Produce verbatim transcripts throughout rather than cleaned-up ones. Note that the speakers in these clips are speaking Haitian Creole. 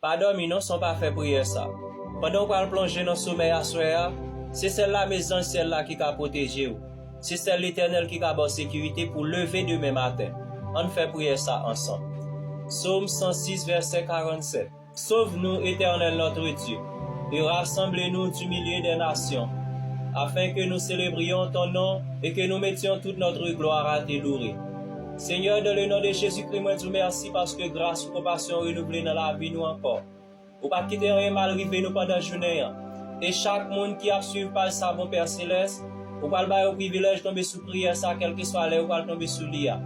Pa dòmi non san w pa fè priyè sa. Pandan w pral plonje nan somèy aswè a, se sèl lame zanj syèl la ki ka pwoteje w. Se sèl Letènèl ki ka ba w sekirite pou w leve demen maten. Ann fè priyè sa ansanm. Sòm san sis, vèsè karannsèt. Sauve-nous, Éternel notre Dieu, et rassemble-nous du milieu des nations, afin que nous célébrions ton nom et que nous mettions toute notre gloire à te louer. Senyè, dans le nom de Jésus-Christ, mwen di w mèsi paske gras ou konpasyon renouvle nan lavi nou ankò. Ou pa t kite anyen mal rive nou pandan jounen an. E chak moun ki ap swiv paj sa, bon Pè Selès, ou pral ba yo privilèj tonbe sou priyè sa, kèlkeswa lè yo pral tonbe sou li a.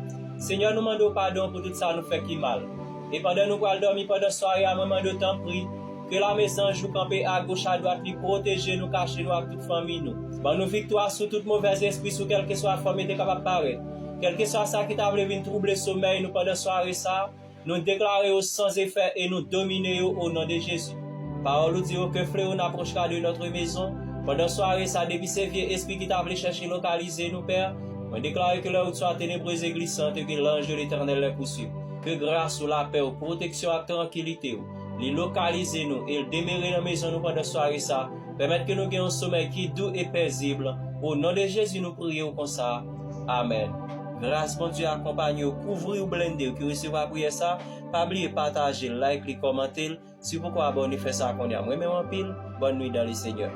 Senyè, nou mande w padon pou tout sa nou fè ki mal. E pandan nou pral dòmi pandan sware a, mwen mande w tanpri, ke lame zanj ou kanpe agoch adwat li pwoteje nou, kache nou ak tout fanmi nou. Ban nou viktwa sou tout movèz espri sou kèlkeswa fòm yo te kapab parèt. Kèlkeswa sa ki ta vle vin twouble somèy nou pandan sware sa, nou deklare yo san efè e nou domine yo o non de Jezi. Pawòl ou di yo, que fléau n'approche pas de notre maison. Pandan sware sa, depi se vye espri ki ta vle chèche lokalize nou, Pè, mwen deklare que leur route soit ténébreuse et glissante et que l'ange de l'Éternel les poursuive. Ke gras ou, lapè ou, pwoteksyon ak trankilite ou, li lokalize nou e l demere nan mezon nou pandan sware sa. Pèmèt ke nou gen yon somèy ki dou e pezib. O non de Jezi, nou priye w konsa. Amèn. Gras Bondye akonpanye w, kouvri w, blende w ki resevwa priyè sa. Pa bliye pataje l, like li, kòmante l. Si w poko abòne, fè sa kounye a. Mwen renmen w anpil. Bonne nuit dans le Seigneur.